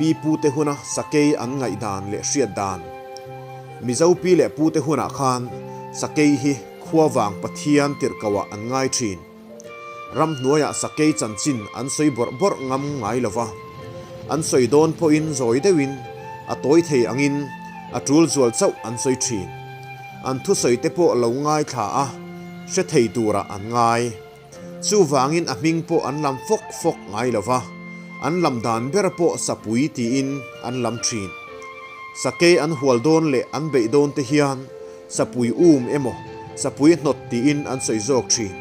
Pi pute huna sakei an ngaihdan leh hriat dan. Mizo pi leh pute hunah khan sakei hi khuavang Pathian tirhkohah an ngai thin. Ramhnuaiah sakei chanchin an sawi bawrh bawrh ngam ngai lo va. An sawi dawn pawhin zawi deuhin, a tawi thei angin a tul zual chauh an sawi thin. An thusawi te pawh lo ngaithla a, hre thei turah an ngai. Chuvangin a hming pawh an lam fawk fawk ngai lo va, an lam dan ber pawh Sapui tiin an lam thin. Sakei an hual dawn leh an beih dawn te hian Sapui um emaw, Sapui hnawt tiin an sawi zawk thin.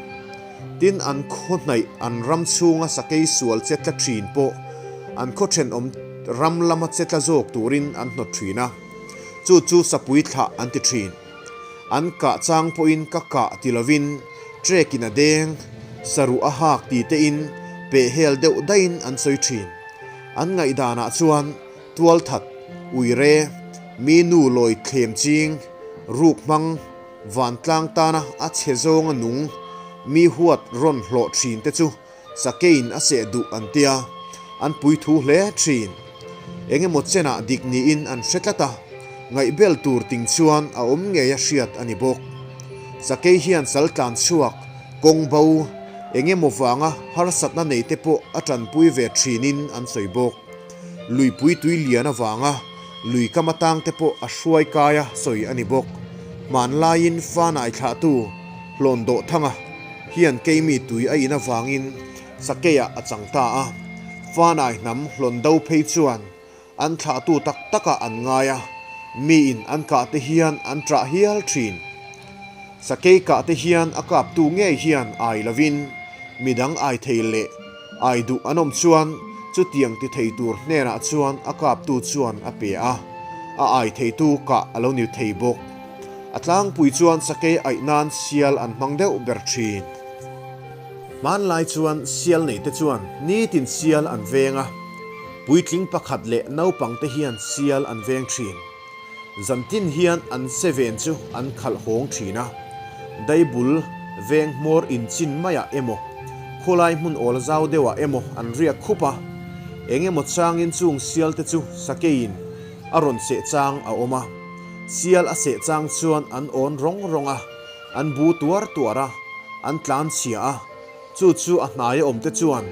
Tin, an khaw hnaih an ram chhunga sakei sual che tla thin pawh an khaw thenawm ram lama che tla zawk turin an hnawt thin a, chu chu Sapui thlah an ti thin. An kah chang pawhin ka kah ti lovin trek in a deng, saruh a hak ti tein peh hel deuh daihin an sawi thin. An ngaihdanah chuan tualthat, uire, mi nu lawi thlem ching, ruk hmang, vantlang tana a chhe zawnga nung, mi huat rawn hlawh thin te chu Sakeiin a seh duh an tia, an pui thu hle thin. Eng emaw chenah dik niin an hre tlat a, ngaihbel tur ting chuan a awm ngei a hriat a ni bawk. Sakei hian sal tlan chhuak, kawng bo, eng emaw vanga harsatna nei te pawh a tanpui ve thinin an sawi bawk. Luipui tui lian avanga lui kam atang te pawh a hruai kai a sawi a ni bawk. Hmanlaiin fanai thlahtu hlawn dawh thanga. Hian keimi tui a in avangin Sakeiah a chang ta a, Fanai hnam hlawn do phei chuan an thlahtu tak takah an ngai a, miin an kah te hian an ṭah hial ṭhin. Sakei kah te hian a kaptu ngei hian ai lovin midang ai thei leh ai duh an awm chuan chutiang ti thei tur hnenah chuan a kaptu chuan a pe a, a ai theitu kah a lo ni thei bawk. A tlangpui chuan sakei aih nan sial an hmang deuh ber thin. Hmanlai chuan sial neite chuan nitin sial an veng a, puitling pakhat leh naupangte hian sial an veng thin. Zantin hian an se ven chu an khalh hawng thin a, daibul veng hmawr inchin maiah emaw, khawlai hmun awl zau deuhah emaw an riak khup a, eng emaw changin chung sialte chu sakeiin a rawn seh chang a awm a. Sial a seh chang chuan an awn rawng rawng a, an bu tuar tuar a, an tlan chhia a, chu chu a hnaia awmte chuan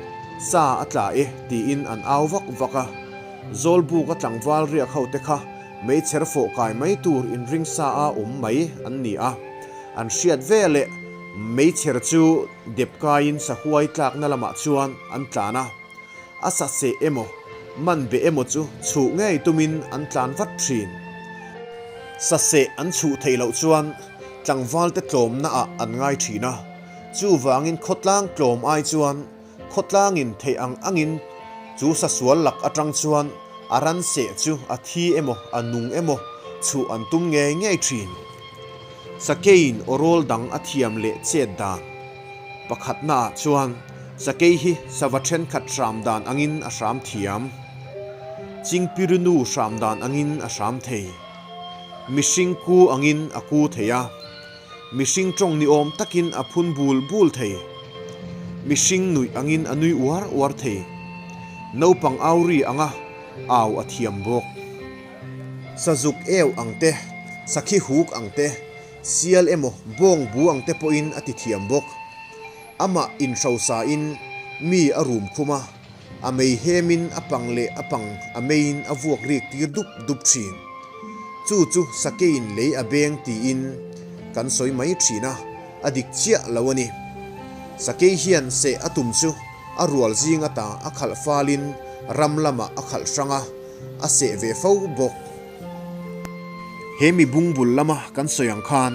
sa a tla e tiin an au vak vak a. Zawlbuk a tlangval riak ho te kha meichher fawh kai mai tur inring sa a awm mai an ni a, an hriat veleh meichher chu dep kaiin sahuai tlakna lamah chuan an tlan a. A sa seh emaw, man beh emaw chu chhuh ngei tumin an tlan vat thin. Sa seh an chhuh theih loh chuan tlangvalte tlawmna ah an ngai thin a, chuvangin khawtlang tlawm ai chuan khawtlangin theih ang angin chu sa sual lak atang chuan a ran seh chu a thi emaw a nung emaw chhuh an tum ngei ngei thin. Sakeiin awrawl dang a thiam leh chet dan. Pakhatnaah chuan sakei hi sava thenkhat hram dan angin a hram thiam. Chingpirinu hram dan angin a hram thei. Mihring ku angin a ku thei a. Mihring tawng ni awm takin a phun bul bul thei. Mihring nuih angin a nui uar uar thei. Naupang au ri anga au a thiam bawk. Sazuk eu ang te, sakhi huk ang te, Sial emaw bawng bu ang te pawhin a ti thiam bawk. Amah inhrosain mi a rum khum a, a mei hemin a pang leh a pang a meiin a vuak rik tir dup dup thin. Chu chu sakeiin lei a beng tiin kan sawi mai thin a, a dik chiah lo a ni. Sakei hian seh a tum chu a rual zing ata a khalh falin ram lamah a khalh hrang a, a seh ve fo bawk. He mi bungbul lama kan sawi ang khan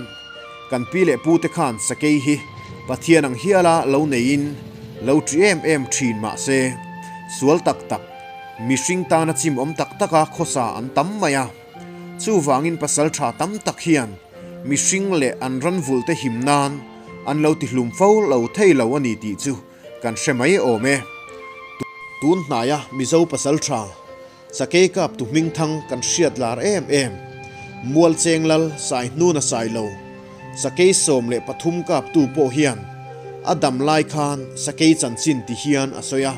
kan pi leh pute khan sakei hi Pathian ang hiala lo neiin lo ṭi em em ṭhin mah se, sual tak tak, mihring tana chimawm tak taka khawsa an tam mai a. Chuvangin pasal ṭha tam tak hian mihring leh an ran vulhte him nan an lo ti hlum fo lo thei lo a ni tih chu kan hre mai awm e. Tun hnaia Mizo pasal ṭha Sakei kap tu hming thang kan hriat lar em em. Mual cheng lal sai hnun a sai lo. Sakei 13 kap tu pawh hian a dam lai khan sakei chanchin ti hian a sawi a.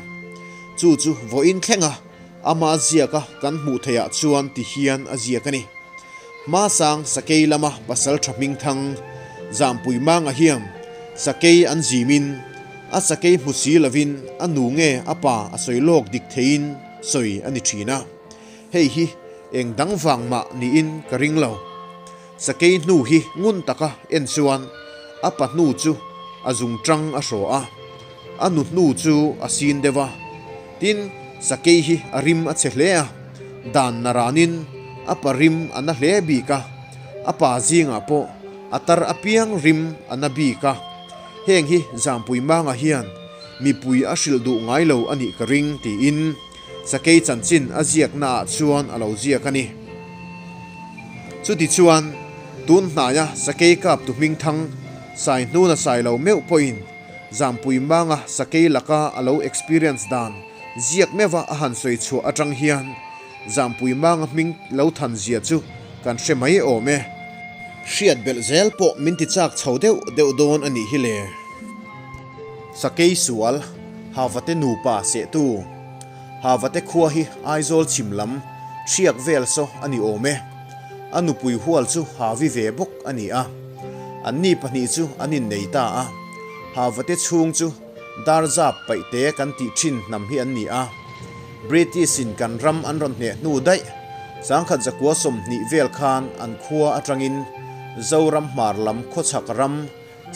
Chu chu vawiin thleng a. Ama ziaka kan hmuh theihah chuan ti hian a ziak a ni. Hmasang sakei lama pasaltha hmingthang Zampui Manga hian sakei an zimin a sakei hmu si lovin a nu nge a pa a sawi lawk dik theiin sawi a ni thin a. Hei hi eng dang vang mah niin ka ring lo. Sakei hnu hi ngun taka en chuan a pa hnu chu a zung tang a hraw a, a nu hnu chu a sin deuh a. Tin, sakei hi a rim a chhe hle a, dan na ranin a pa rim a na hle bik a, a pa zingah pawh a tar apiang rim a na bik a. Heng hi Zampui Manga hian mipui a hrilh duh ngai lo a nih ka ring tiin Sakei chanchin a ziaknaah chuan a lo ziak a ni. Chutichuan, tun hnaia sakei kaptu hmingthang Saihnuna Sailo meuh pawhin Zampui Manga sakei laka a lo experience dan ziak meuha a han sawi chhuah atang hian Zampui Manga hming lo than zia chu kan hre mai awm e. Hriat belh zel pawh min ti chak chho deuh deuh dawn a nih hi le. Sakei sual, Havate nupa sehtu. Havate khua hi Aizawl chhim lam ṭhiak vel saw a ni awm e. A nupui hual chu Havi ve bawk a ni a. Anni pahnih chu an innei ta a. Havate chhung chu Darzap paihte kan tih ṭhin hnam hi an ni a. British in kan ram an rawn hneh hnu daih sangkhat zakua 20 vel khan an khua aṭangin Zoram hmar lam khawchhak ram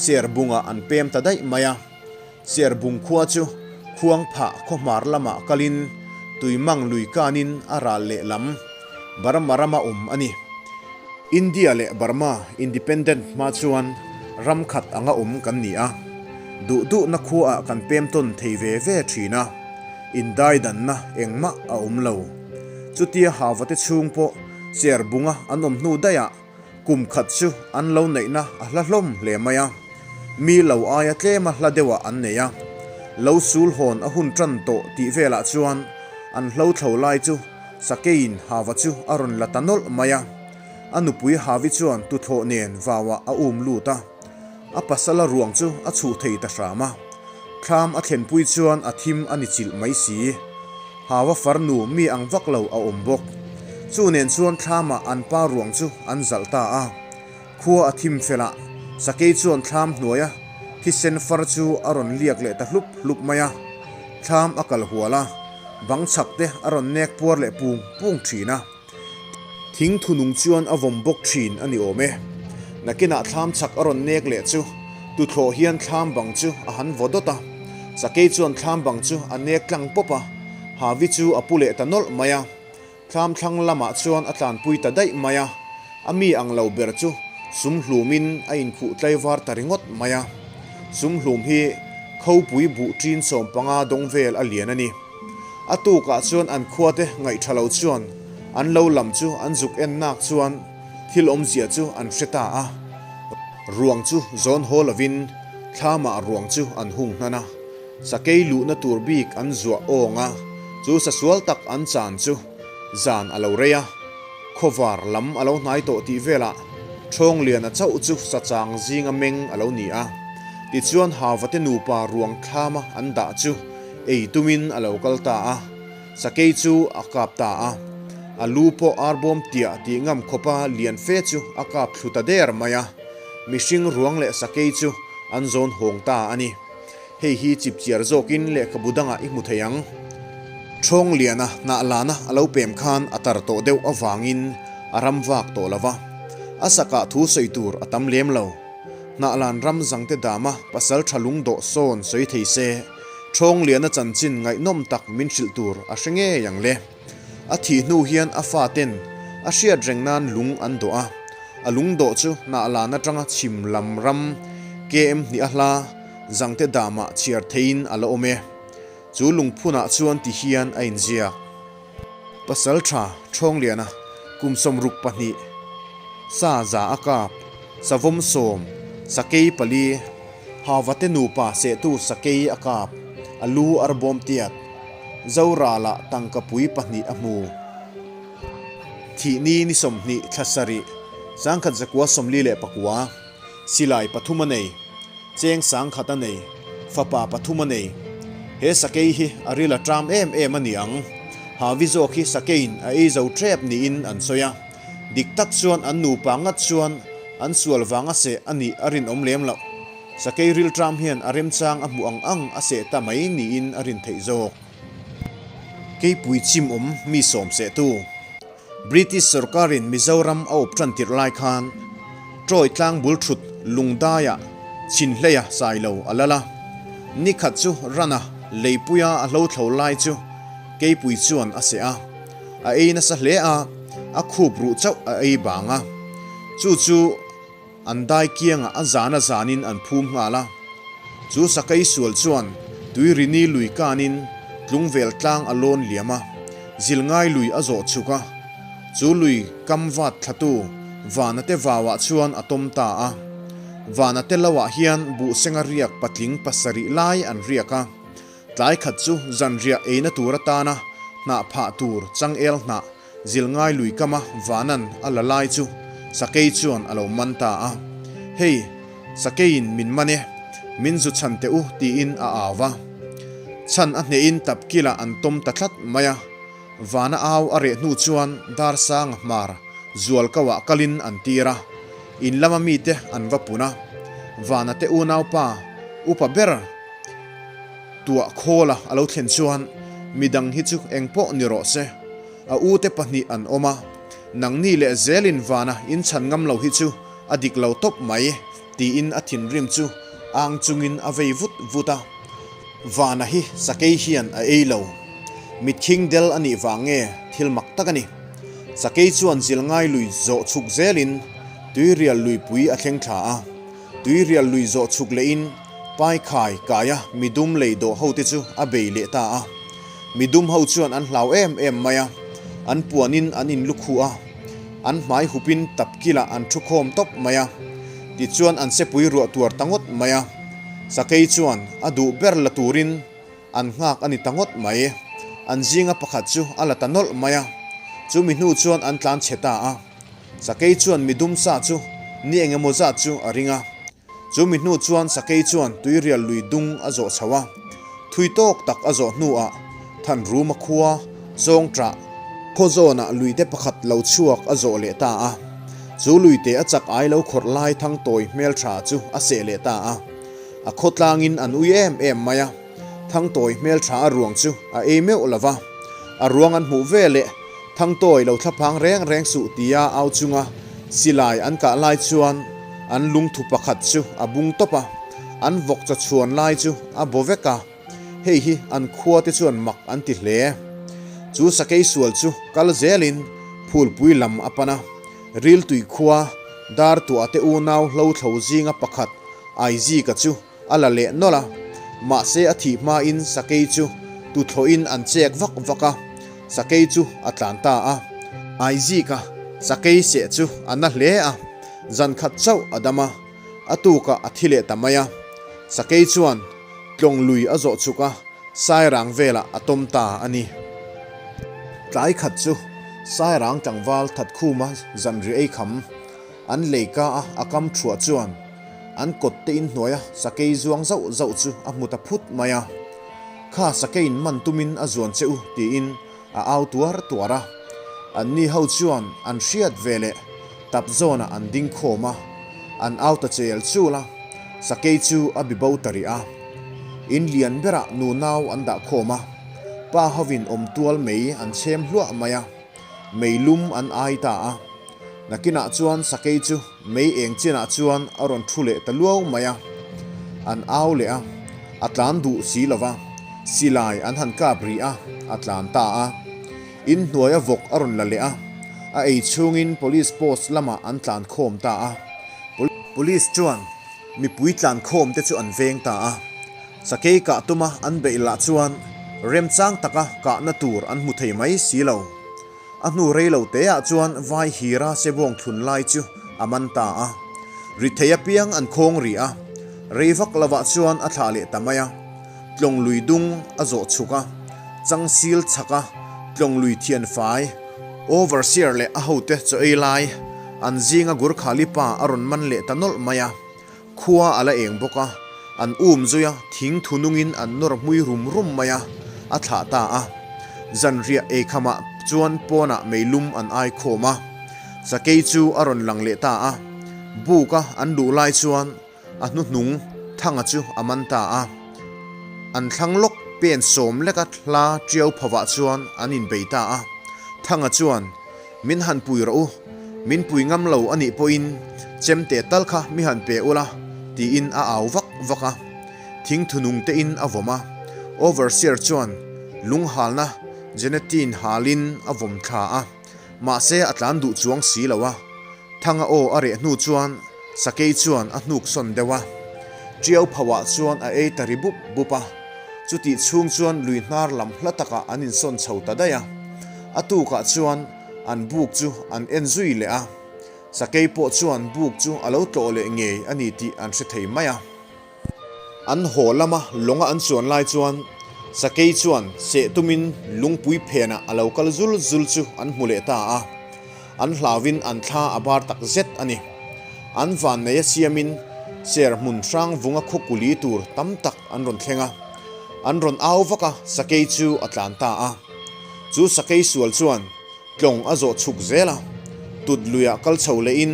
Serbungah an pem ta daih mai a. Serbung khua chu Khuangphah khaw hmar lamah kalin Tuimang lui kanin a ral lehlam Burma rama awm a ni. India leh Burma independent hma chuan ram khat anga awm kan ni a, duh duhna khuaah kan pem tawn thei ve ve thin a, indaidanna engmah a awm lo. Chutia Havate chhung pawh Serbunga an awm hnu daihah Kum khat chu an lo neihna a hla hlawm hle mai a, mi lo aia tlema hla deuhah an nei a. Lo sul hawn a hun tan tawh tih velah chuan an hlo thlo lai chu Sakeiin Hava chu a rawn la ta nawlh mai a. A nupui Havi chuan tuthlawh nen vauah a um lut a, a pasala ruang chu a chhuh thei ta hram a. Thlam a thlenpui chuan a thim a ni chilh mai si. Hava farnu mi ang vak lo a awm bawk. Chu nen chuan thlamah an pa ruang chu an zalh ta a. Khua a thim fel a, sakei chuan thlam hnuaia thisen far chu a rawn liak leh ta hlup hlup mai a. Thlam a kal hual a, bang chhak te a rawn nek puar leh pung pung thin a. Thing thunung chuan a vawm bawk thin a ni awm e. Nakinah thlam chhak a rawn nek leh chu tuthlawh hian thlam bang chu a han vaw dawt a. Sakei chuan thlam bang chu a nek tlang pawp a, Havi chu a pu leh ta nawlh mai a. Thlam thlang lamah chuan a tlanpui ta daih mai a, a mi ang lo ber chu sum hlumin a inkhuh tlaivar ta ringawt mai a. Sum hlum hi khopui buh ṭin 15 dawng vel a lian a ni. A tukah chuan an khuate ngaihṭha lo chuan an lo lam chu an zuk en nak chuan thil awmzia chu an hre ta a. Ruang chu zawn haw lovin thlamah ruang chu an hung hnan a, sakei luhna tur bik an zuah awng a, chu sasual tak an chan chu zan a lo rei a, khawvar lam a lo hnai tawh tih velah Ṭhawngliana chauh chu sachang zinga meng a lo ni a. Tichuan Havate nupa ruang thlama an dah chu Ei tumin a lo kal ta a, sakei chu a kap ta a. A lu pawh arbawm tiah tih ngam khawpa lian fe chu a kap thlu ta der mai a. Mihring ruang leh sakei chu an zawn hawng ta a ni. Hei hi chipchiar zawkin lehkhabu dangah i hmu thei ang. Ṭhawngliana hnah lana a lo pem khan a tar tawh deuh avangin a ram vak tawh lo va, a sakah thu sawi tur a tam lem lo. Hnahlan ram zangte dama pasal tha lung dawh sawn sawi thei se, Ṭhawngliana chanchin ngaihnawm tak min hrilh tur a hre ngei ang le. A thih hnu hian a faten a hriat reng nan lung an dawh a, a lung dawh chu Hnahlan atanga chhim lam ram KM hnih a hla zangte damah chhiar theiin a la awm e. Chu lungphunah chuan ti hian a inziak. Pasal tha Ṭhawngliana kum 62, sa za a kap, savawm sawm, sakei pali, Havate nupa sehtu sakei a kap, a lu ar bawm tiat, Zoralah tangka pui pahnih a hmu. Thihni ni 20 thla sarih, 1949, silai pathum a nei. Cheng sangkhat a nei, fapa pathum a nei. He sakei hi a ril a ṭam em em a ni ang. Havi zawk hi sakeiin a ei zo tep niin an sawi a. Dik tak chuan an nupa ngat chuan an sual vanga seh a nih a rinawm lem loh. Sakei rilṭam hian a remchang a hmuh ang ang a seh ta mai niin a rin theih zawk. Keipui chimawm mi sawm sehtu. British sorkarin Mizoram a awp tan tirh lai khan Troy tlang bul thut Lungdaiah Chinhleia Sailo a lal a. Ni khat chu Rana leipuia a hlo thlo lai chu Keipui chuan a seh a. A ei nasa hle a, a khup ruh chauh a ei bang a. Chu chu An dai kiangah a zan a zanin an phum nghal a. Chu sakei sual chuan Tuirini lui kanin Tlungvel tlang a lawn liam a, Zilngai lui a zawh chhuk a. Chu lui kam vat thlatu Vana te vauah chuan a tawm ta a. Vana te loah hian buhsenga riak patling pasarih lai an riak a. Tlai khat chu zanriah eina tur atana hnah phah tur changel hnah Zilngai lui kama Vanan a la lai chu Sakei chuan a lo man ta a. Hei, Sakeiin min man e, min zu chhan teh u tiin a au va. Chhan a hnehin tapkilah an tawm ta tlat mai a. Vana au a reh hnu chuan Darsanga hmar Zualkauah kalin an tir a, in lama mite an va pun a. Vana te unaupa upa ber Tuah khawla a lo thlen chuan midang hi chu eng pawh ni rawh se, a ute pahnih an awm a, nangni leh zelin vana in chhan ngam lo hi chu a dik lo tawp mai, tiin a thinrim chu ang chungin a vei vut vut a. Vana hi sakei hian a ei lo. Mitkhing del a nih vang nge thil mak tak a ni. Sakei chuan zilngai lui zawh chhuk zelin tuirial luipui a thleng thla a. Tuirial lui zawh chhuk lehin Paikhai kaia midum lei dawh hote chu a bei leh ta a. Midum ho chuan an hlau em em mai a, an puanin an inlukhuh a, an hmai hupin tapkilah an thu khawm tawp mai a. Tichuan an sepui ruah tuar ta ngawt mai a. Sakei chuan a duh ber la turin an nghak a ni ta ngawt mai. An zinga pakhat chu a la ta nawlh mai a. Chumi hnu chuan an tlan chhe ta a. Sakei chuan midum sa chu ni eng emaw zat chu a ring a. Chu mi hnu chuan sakei chuan tuirial lui dung a zawh chho a. Thui tawk tak a zawh hnuah Thanruma khua Zawngṭah khaw zawnah luite pakhat lo chhuak a zawh leh ta a. Chu luite a chak ai lo khawrh lai Thangtawi hmelṭha chu a seh leh ta a. A khawtlangin an ui em em mai a. Thangtawi hmeltha a ruang chu a ei meuh lo va, a ruang an hmuh ve leh Thangtawi lo thlaphang reng reng suh tia au chunga silai an kah lai chuan an lungthu pakhat chu a bung tawp a, an vawk chaw chhuan lai chu a baw vek a, hei hi an khua te chuan mak an ti hle. Chu sakei sual chu kal zelin phulpui lam a pan a, Riltui khua Dartuah te unau hlothlo zinga pakhat Aizika chu A la leh nawlh a, mahse a thih hmain sakei chu tuthlawhin an chek vak vak a, sakei chu a tlan ta a. Aizika sakei seh chu a na hle a, zan khat chauh a dam a, a tukah a thi leh ta mai a. Sakei chuan tlawng lui a zawh chhuk a, Sairang velah a tawm ta a ni. Tlai khat chu Sairang tlangval Thatkhuma zanri ei kham an leika a a kam thuah chuan An kawt te in hnuaia sakei zuang zauh zauh chu a hmu ta phut mai a. Kha sakeiin man tumin a zuan che u tiin a au tuar tuar a. Anni ho chuan an hriat ve leh tap zawnah an ding khawm a, an au ta chel chul a, sakei chu a bi bo ta rih a. In lian berah nunau an dah khawm a, pa hovin awm tual mei an chhem hluah mai a, mei lum an ai ta a. Nakinah chuan sakei chu mei eng chinah chuan a rawn thu leh ta luau mai a, an au leh a, a tlan duh si lo va, silai an han kap rih a, a tlan ta a. In hnuaia vawk a rawn la leh a, a ei chhungin Police post lamah an tlan khawm ta a. Police chuan mipui tlan khawm te chu an veng ta a, sakei kah tuma an beih lah chuan remchang taka kahna tur an hmu thei mai si lo. A hnu rei lo te ah chuan vai hira sebawng thlun lai chu a man ta a. Ri thei apiang an khawng ri a, rei vak lovah chuan a thlah leh ta mai a. Tlawng lui dung a zawh chhuk a, chang sil chhak a, tlawng lui thian fai, overseer leh a hote chaw ei lai, an zinga Gurkhali pa a rawn man leh ta nawlh mai a. Khua a la eng bawk a, an um zui a, thing thu nungin an nawr hmui rum rum mai a, a thlah ta a. Zanriah eikhamah chuan pawnah meilum an ai khawm a, sakei chu a rawn lang leh ta a. Buka an luh lai chuan a hnuhnung Thanga chu a man ta a. An thlang lawk pen sawm leka hla tiau phovah chuan an inbei ta a. Thanga chuan, Min han pui rawh u, min pui ngam lo a nih pawhin chemte tal kha mi han pe ula, tiin a au vak vak a. Thing thunung te in a vawm a, Overseer chuan lunghalna Jenettine halin a vawm thla a, mahse a tlan duh chuang si lo a. Thanga aw a reh hnu chuan Sakei chuan a hnuk sawn deuh a, Tiau phauah chuan a ei ta ri bup bup a, chutih chhung chuan lui hnar lam hla takah an insawn chho ta daih a. A tukah chuan an buk chu an en zui leh a, Sakei pawh chuan buk chu a lo tlawh leh ngei a ni tih an hre thei mai a. An haw lama lawnga an chuan lai chuan Sakei chuan seh tumin lungpui phenah a lo kal zul zul chu an hmu leh ta a, an hlauvin an thla a bar tak zet a ni. An vanneia siamin ser hmun hrang vunga khaw kuli tur tam tak an rawn thleng a, an rawn au vak a, Sakei chu a tlan ta a. Chu Sakei sual chuan Tlawng a zawh chhuk zel a, tut luiah kal chho lehin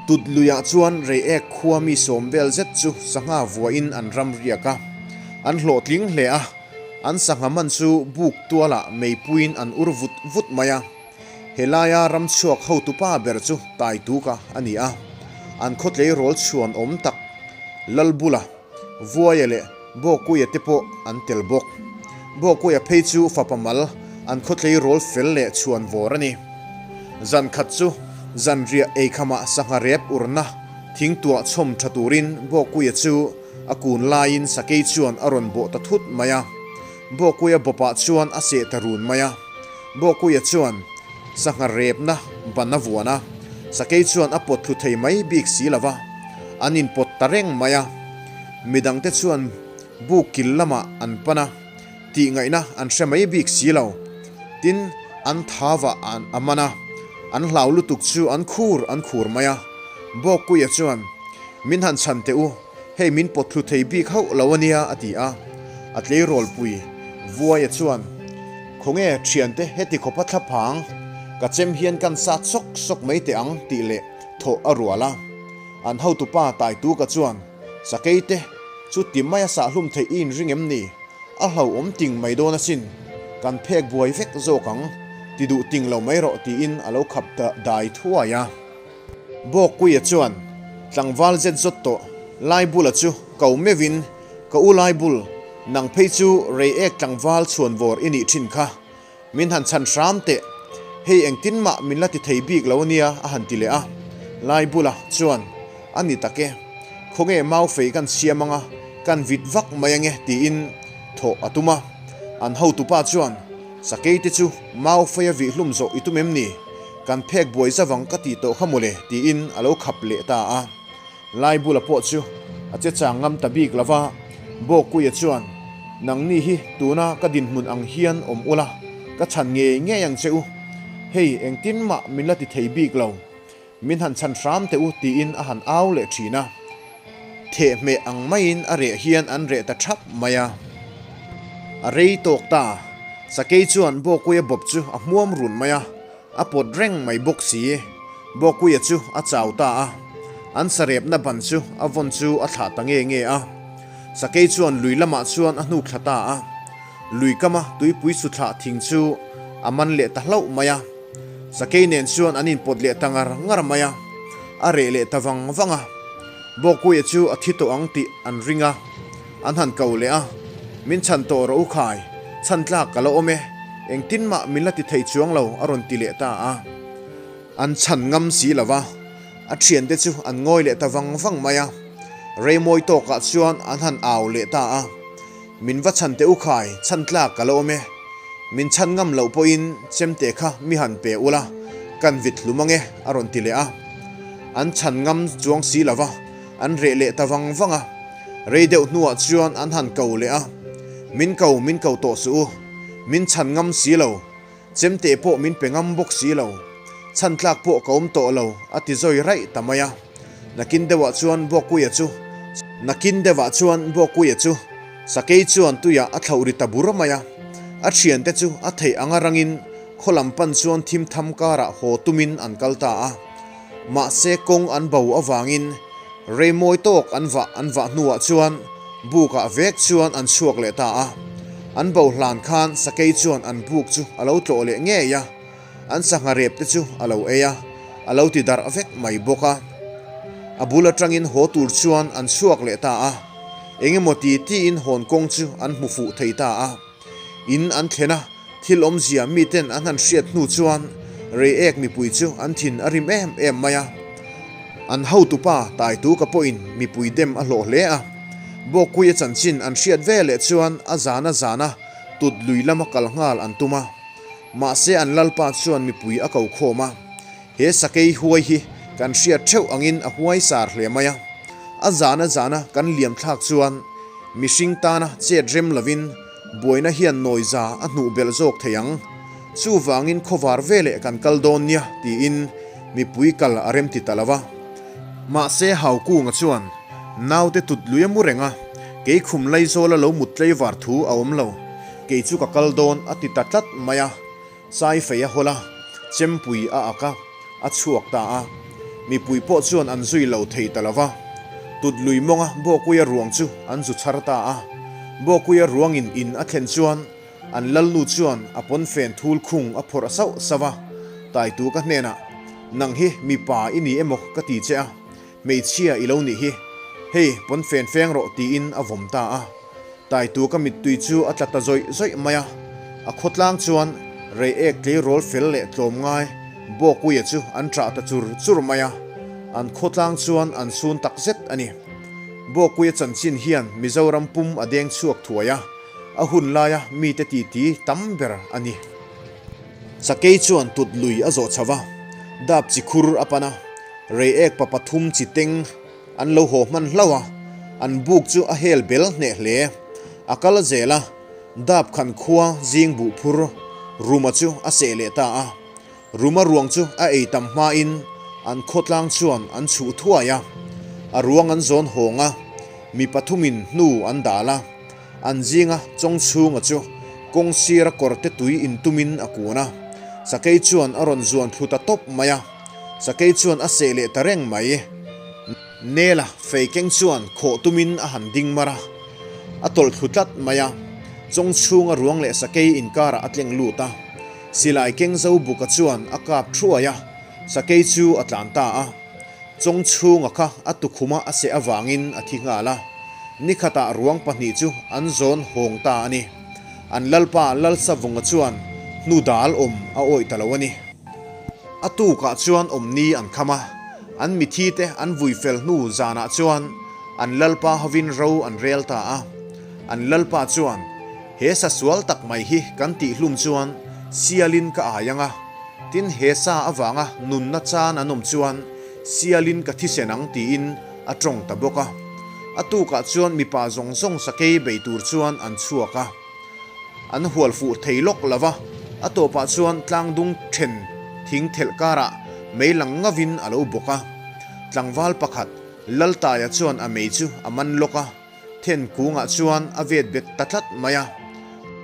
tut luiah chuan Reiek khua mi sawm vel zet chu sangha vuahin an ram riak a, an hlawhtling hle a, an sangha man chu buk tualah meipuiin an ur vut vut mai a, helaia ram chhuak hotupa ber chu Taituka a ni a, an khawtlei rawl chhuan awm tak Lalbula. Vuaia leh Bawkuia te pawh an tel bawk. Bawkuia phei chu fapa mal an khawtlei rawl fel leh chhuan vawr a ni. Zan khat chu zanriah eikhamah sangha rep urna thing tuah chhawm tha turin Bawkuia chu a kun laiin sakei chuan a rawn bawh ta thut mai a. Bawkuia bawpah chuan a seh ta run mai a. Bawkuia chuan sangha repna ban a vuan a, sakei chuan a pawt thlu thei mai bik si lo va, an inpawt ta reng mai a. Midangte chuan buk kil lamah an pan a, tih ngaihna an hre mai bik si lo. Tin, an thavah an a man a, an hlau lutuk chu an khur an khur mai a. Bawkkuia chuan, Min han chhan teh u, Hei min pawt thlu thei bik hauh lo a nia a ti a, a tleirawlpui Vuaia chuan, Khawnge thiante heti khawpa thlaphang ka chem hian kan sat sawk sawk mai teh ang tih leh thawh a rual a. An hotupa Taituka chuan, Sakei te chu ti maia sahhlum theih i inring em ni? A hlauhawm ting mai dawn asin, kan phek buai vek zawk ang, ti duh ting lo mai rawh tiin a lo khap dai thuai a. Bawkkuia chuan tlangval zet zawt tawh Laibula chu ko meuhin, Ka u Laibul, nang phei chu Reiek tlangval chhuanvawr i nih thin kha. Min han chhan hram teh. Hei engtin mah min la ti thei bik lo ania a han ti leh a. Laibula chuan, A ni tak e. Khawnge mau fei kan siam anga kan vit vak mai ange tiin thawh a tum a. An hotupa chuan, Sakei te chu mau feia vih hlum zawh i tum em ni? Kan phek buai zavang ka tih tawh kha mawle tiin a lo khap leh ta a. Laibula pawh chu a che chang ngam ta bik lo va, Bawkkuia chuan, Nangni hi tuna ka dinhmun ang hian awm ula, ka chhan ngei ngei ang che u. Hei engtin mah min la ti thei bik lo. Min han chhan hram teh u tiin a han au leh thin a. Thehmeh ang maiin a reh hian an reh ta thap mai a. A rei tawk ta. Sakei chuan Bawkkuia bawp chu a hmuam run mai a, a pawt reng mai bawk si. Bawkkuia chu a chau ta a. An sarepna ban chu a vawn chu a thlah ta nge nge a. Sakei chuan lui lamah chuan a hnuk thla ta a. Lui kama tuipui suthlah thing chu a man leh ta hlauh mai a. Sakei nen chuan an inpawt leh ta ngar ngar mai a, a reh leh ta vang vang a. Bawkkuia chu a thi tawh ang tih an ring a, an han ko leh a, Min chhan tawh rawh u khai, chhan tlak ka la awm e, engtin mah min la ti thei chuang lo a rawn ti leh ta a. An chhan ngam si lo va, a thiante chu an ngawi leh ta vang vang mai a. Reimawi tawkah chuan an han au leh ta a. Min va chhan teh u khai, chhan tlak ka la awm e. Min chhan ngam loh pawhin chemte kha mi han pe ula, kan vit hlum ange a rawn ti leh a. An chhan ngam chuang si lo va, an reh leh ta vang vang a. Rei deuh hnuah chuan an han ko leh a, Min ko, min ko tawh suh u. Min chhan ngam si lo. Chemte pawh min pe ngam bawk si lo. Chhan tlak pawh ka awm tawh lo, a ti zawi raih ta mai a. Nakin deuhah chuan Bawkkuia chu Nakin deuhah chuan Bawkkuia chu Sakei chuan tuiah a thlauh ri ta bur mai a. A thiante chu a theih anga rangin khaw lam pan chuan thim tham karah haw tumin an kal ta a. Mahse kawng an bo avangin rei mawi tawk an vah an vah hnuah chuan bukah vek chuan an chhuak leh ta a. An bo hlan khan sakei chuan an buk chu a lo tlawh leh ngei a. An sangha rep te chu a lo ei a, a lo ti darh vek mai bawk a. A bul atangin haw tur chuan an chhuak leh ta a, eng emaw ti tiin hawn kawng chu an hmu fuh thei ta a. In an thlen a, thil awmzia miten an han hriat hnu chuan Reiek mipui chu an thin a rim em em mai a. An hotupa Taituka pawhin mipui dem a hlawh hle a. Bawkkuia chanchin an hriat ve leh chuan a zana zana tut lui lama kal nghal an tum a. Mahse an Lalpa chuan mipui a ko khawm a, he sakei huai hi kan hriat theuh angin a huai sar hle mai a. A zana zana kan liam thlak chuan mihring tana chet rem lovin buaina hian nawiza a hnuh belh zawk thei ang. Chuvangin khawvar veleh kan kal dawn nia tiin mipui kal a rem ti ta lo va. Mahse Haukunga chuan naute tut lui a mu reng a, kei khum Laizawla lo mut tleivar thu a awm lo. Kei chu ka kal dawn a ti ta tlat mai a, Saifei a hawl a, Chempui a ak a, a chhuak ta a. Mipui pawh chuan an zui lo thei ta lo va. Tut lui mawnga Bawkuia ruang chu an zu chhar ta a. Bawkuia ruangin in a thlen chuan an lalnu chuan a pawnfen thul khung a phawrh sauh sauh a, Taitu ka hnenah, Nang hi mipa i ni emaw ka ti che a, hmeichhia i lo nih hi, hei pawnfen feng rawh tiin a vawm ta a. Taitu ka mittui chu a tla ta zawih zawih mai a, a khawtlang chuan Reiek tleirawl fel leh tlawmngai Bawkuia chu an ṭah ta chur chur mai a, an khawtlang chuan an sun tak zet a ni. Bawkuia chanchin hian Mizoram pum a deng chhuak thuai a, a hun laia mite titi tam ber a ni. Sakei chuan tut lui a zawh chho va, dap chi khur a pan a, Reiek pa pathum chi teng, An lo haw hman hlauh a, an buk chu a hel bel hneh hle. A kal zel a, dap khan khua zing buh phur Ruma chu a seh leh ta a. Ruma ruang chu a ei tam hmain an khawtlang chuan an chhuh thuai a. A ruang an zawn hawng a, mi pathumin hnu an dal a. An zinga chawng chhunga chu kawng sira kawrte tui intumin a kun a. Sakei chuan a rawn zuan thlu ta tawp mai a. Sakei chuan a seh leh ta reng mai. Nela fei keng chuan khawh tumin a han ding mar a, a tawlh thlu tlat mai a. Chawng chhunga ruang leh sakei inkarah a tleng lut a. Silai keng zo buka chuan a kap thuai a, sakei chu a tlan ta a. Chawng chhunga kha a tukhuma a seh avangin a thi nghal a. Nikhatah ruang pahnih chu an zawn hawng ta a ni. An lalpa Lalsavunga chuan hnu dal awm a awih ta lo a ni. A tukah chuan awmni an kham a, an mithite an vui fel hnu zanah chuan an lalpa hovin ro an rel ta a. An lalpa chuan, He sa sual tak mai hi kan tihhlum chuan sialin ka ai ang a, tin he sa avanga nunna chan an awm chuan sialin ka thisen ang tiin a tawng ta bawk a. A tukah chuan mipa zawng zawng sakei bei tur chuan an chhuak a. An hual fuh thei lawk lo va, a tawpah chuan tlangdung then thing thelh karah mei lang ngavin a lo bawk a. Tlangval pakhat, Laltaia chuan a mei chu a man lawk a, then kungah chuan a vet bet ta tlat mai a.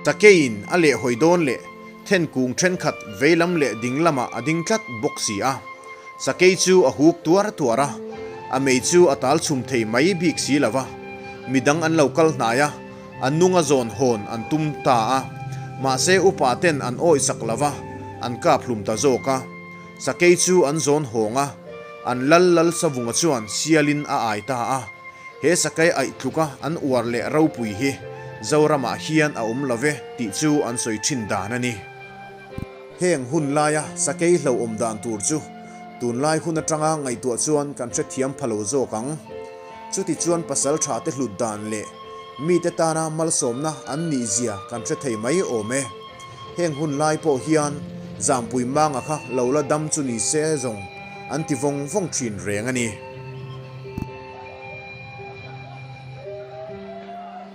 Takeiin a lehhawi dawn leh then kung thenkhat veilam leh ding lamah a ding tlat bawk si a. Sakei chu a huk tuar tuar a, a mei chu a tal chhum thei mai bik si lo va. Midang an lo kal hnai a. A nunga zawn hawn an tum ta a, mahse upa ten an awih sak lo va, an kap hlum ta zawk a. Sakei chu an zawn hawng a, an lal lal savunga chuan sialin a ai ta a. He sakei aih tluka an uar leh ropui hi Zoramah hian a awm lo ve tih chu an sawi thin dan a ni. Heng hun laia sakei hlauhawm dan tur chu tunlai hun atanga ngaihtuah chuan kan hrethiam pha lo zawk ang. Chutichuan pasal tha te hlut dan leh mite tana malsawmna an nih zia kan hre thei mai awm e. Heng hun lai pawh hian Zampui Manga kha lo la dam chu ni se zawng an ti vawng vawng thin reng a ni.